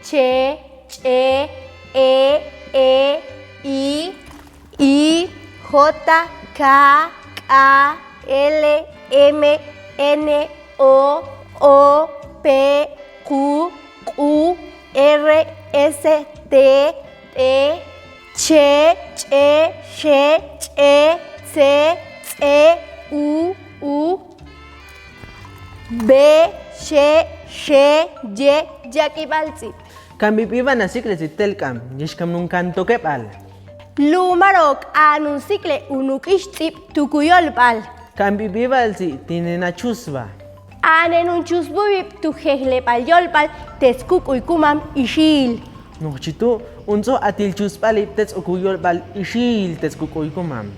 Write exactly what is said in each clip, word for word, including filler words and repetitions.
Che, ch'e, e, e, i, i, jota, ka, k'a, ele, eme, ene, o, o, pe, qu, q'u, erre, ese, te, te, che, ch'e, xe, ch'e, tse, tse, u, u, be, xe, xe, ye, yak'ib'al tz'ib'. Kamb'ib'ib'a nasik'le tz'ib' telk'am, yexkam nunkan tokeb'al. Lumaroq a nunsik'le unuk'ix tz'ib' tukuyolb'al. Kamb'ib'ib'al tz'ib' tine nachusb'a. Ane nunchusb'ub'ib' tujejleb'al yolb'al te skuk'uykumam ixil. Noqchi tu' untzoj atil chusb'alib' te skukuyolb'al ixil te skuk'uykumam.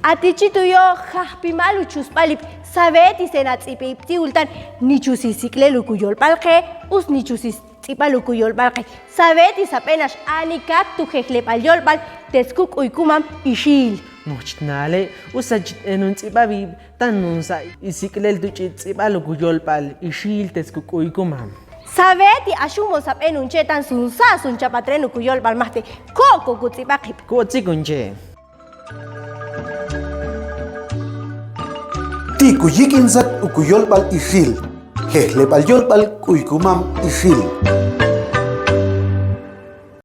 Ati chi tu' yo' jajpimal uchusb'alib', sab'eeti se natz'ib'ib' ti'ultan, nichusi sik'lel ukuyolb'al qe, us nichusi tz'ib'al ukuyolb'al qe. Sab'eeti sab'enax ani kat tujejleb'al yolb'al te skuk'uykumam ixil. Noqchi tnale, usa chi t'en untz'ib'ab'ib' tan unsa' isik'lel tu' chi tz'ib'al ukuyolb'al ixil te skuk'uykumam. Sab'eeti axumon sab'en unche' tan sunsa' sunchab'atren ukuyolb'al maj te ko'k ukutz'ib'aqib'. Ko'otzik unche'. Ti' kuyik' insat ukuyolb'al ixil, jejleb'al yolb'al k'uykumam ixil.